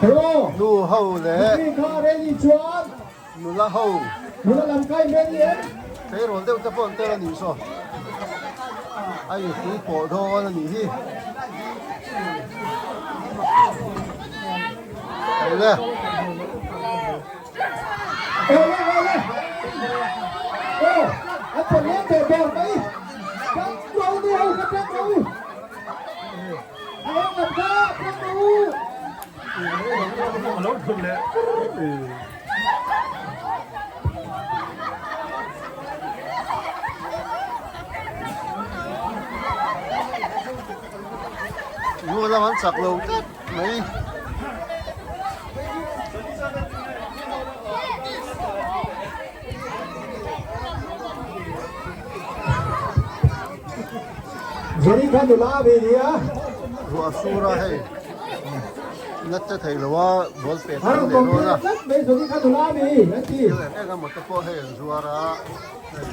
Nu ho leh nula ho tleirawl deuh te pawh an tel a nih saw a inhrui pawh dawn a nih hi. Awle. Nu lam an chak lo tlat mai. Zoni kha nula ve nia. Ruah sur a hei na che thei lo a ball pet an leh dawn a. Tlat mai Zoni kha nula ve an ti. Thil eng eng emaw te pawh hei an zuar a hei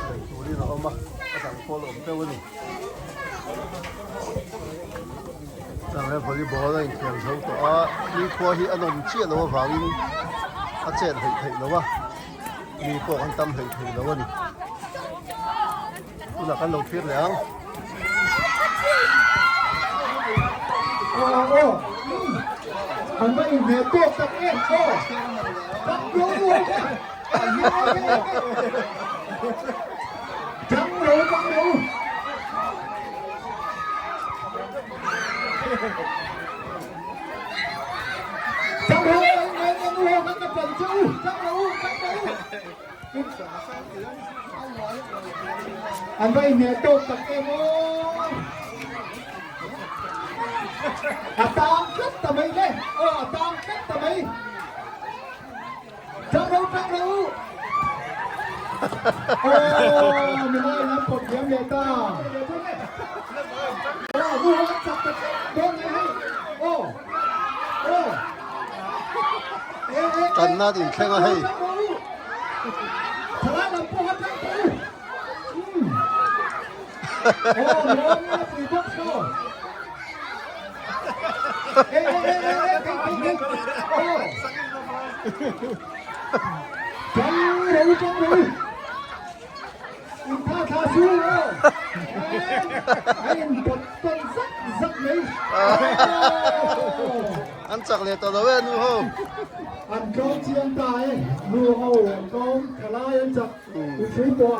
lei turin a awm a a dang pawh a la awm teuh a ni. Chuan he volleyball a inthiam zo tawh a nikhua hi a nawm chiah loh avangin a chet hleih theih loh a mi pawh kan tam hleih thei lo a ni tunah kan lo thlir leh ang. An va inhmeh tawk tak em aw Chang lo chang lo. Chang lo eng eng eng u kan ka pan che u chang lo chang lo. An va inhmeh tawk tak em aw. A tang tlat ta mai le. Aw a tang tlat ta mai. Chang lo chang lo. Aw nula in an pawt thiam leh ta. Aw nu ho an chak ta tlat dawn mai hei. Aw aw. E e e. Tanna din thleng a hei. Thalai lam pawh a tang tawh u. Aw nula mi a pui bawk saw. E e e e e kei kei kei. Aw. Chang ro chang ro. In tha tha su aw. A in pawt tawn zak zak mai. An chak leh tawh lo e nu ho. An tlawm chiang ta e nu ho an tlawm thalai an chak inhrui pawh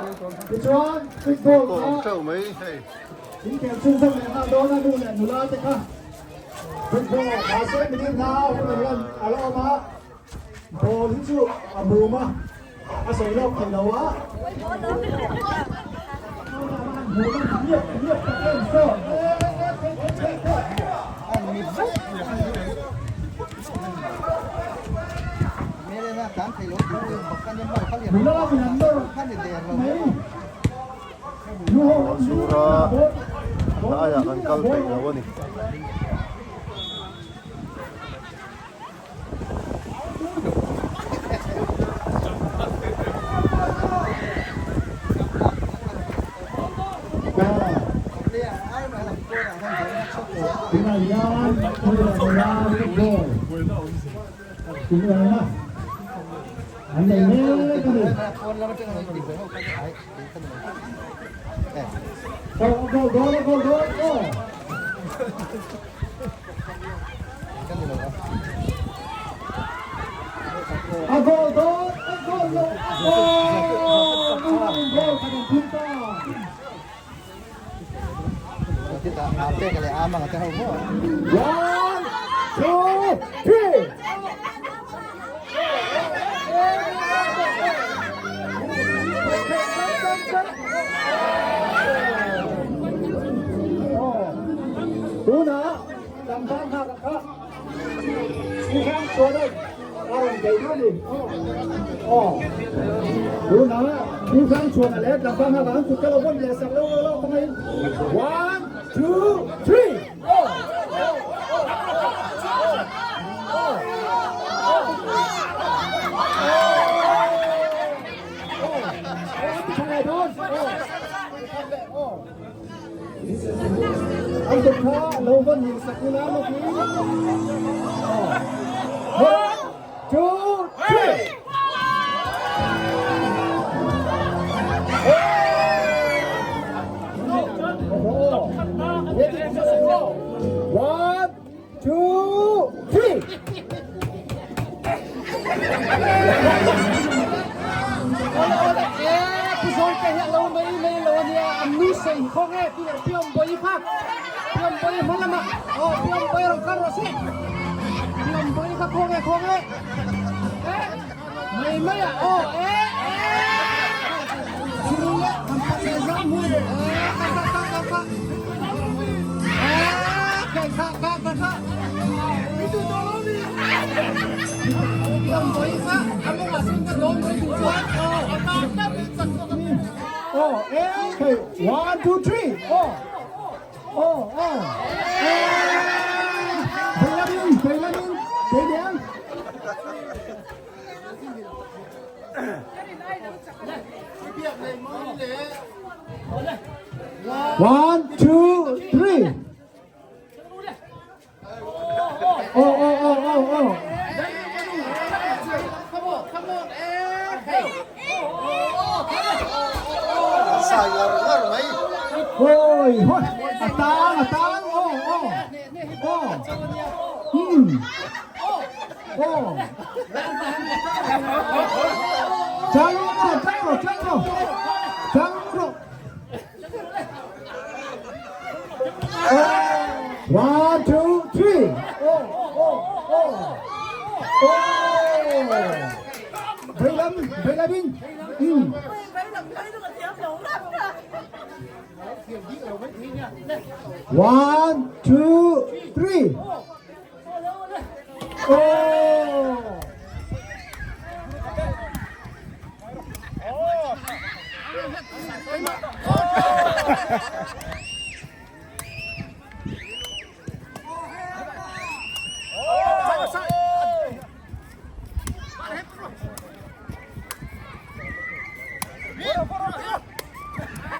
tichuan football kha awm theuh mai hei. Inkhel chhunzawm leh nghal dawn a nu leh nula te kha football mahse minute hna hun an lan a la awm a. Ball hi chu a mum a, a sawi lawk thei lo a. Sura laiah kan kal peih lo a ni. A goal dawn, a goal lo, a goal! Nungamin goal khat an thun ta. One, two, three! Tunah tlangval nghak kha i hrang chuan a rawn bei dawn a ni. Aw tunah i hrang chuan a leh tlangval nghak an kut ka lo vawn leh sak lo lo pangaiin one two three. An kut kha lo va nih sak ila lawk in. 2, 3. Ole ole e pu zawi te hi a lo mai mai lo ania an nui sei khawng e pi piawm bawi kha piawm bawi hma lamah aw piawm bawi rawn kal rawh se piawm bawi kha khawng e khawng e e mai mai a aw e e thil le kan pa se zam hun e ka ka ka ka ka e ka ka ka ka Oh, okay. 1, 2, 3. Oh, oh, oh. Veilamin, veilamin, veidiang. One, two, three. Oh, oh, oh, oh, oh. An sai ngar ngar mai. Ôi, hoi, a tang, a tang, oh, oh, oh, oh. Chang ro, chang ro, chang ro, chang ro. 1, 2, 3. Oh, oh, oh, oh. Veilam, veilamin. 1, 2, 3. Oh.